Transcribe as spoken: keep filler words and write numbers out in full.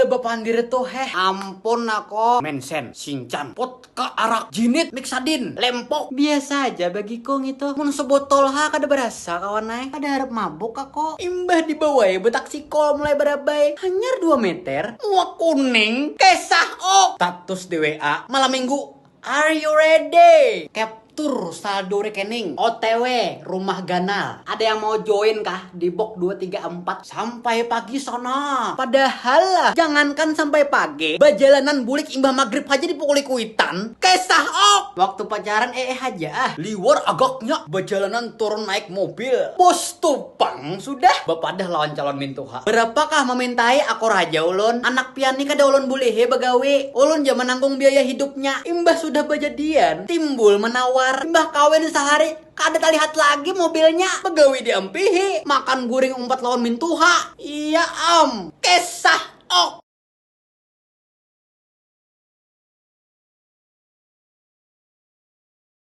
Bapandir tuh heh. Ampun ako. Mensen, sincan, pot, ka arak, jinit, miksadin, lempok. Biasa aja bagiku ngitu. Mun sebotol ha kada berasa kawan ai. Kada harap mabuk ako. Imbah dibawai betaksi kol mulai barabai. Hanyar dua meter. Muak kuning. Kesah ok. Status di W A. Malam minggu. Are you ready? Capture saldo rekening. O T W rumah ganal. Ada yang mau join kah di box dua tiga empat? Sampai pagi sana. Padahal lah, jangankan sampai pagi, bajalanan bulik imbah maghrib haja dipukuli kuitan. Kesah ok. Waktu pacaran eh eh haja ah. Liwar agaknya bajalanan turun naik mobil. Bos tuh pang sudah bapadah lawan calon mintuha. Berapakah memintai akor haja ulun? Anak pian ni kada ulun bulihi bagawi. Ulun ja menanggung biaya hidupnya. Imbah sudah bajadian, timbul menawar. Imbah kawin sehari, kada terlihat lagi mobilnya. Bagawi diampihi, makan guring umpat lawan mintuha. Iya am. Kesah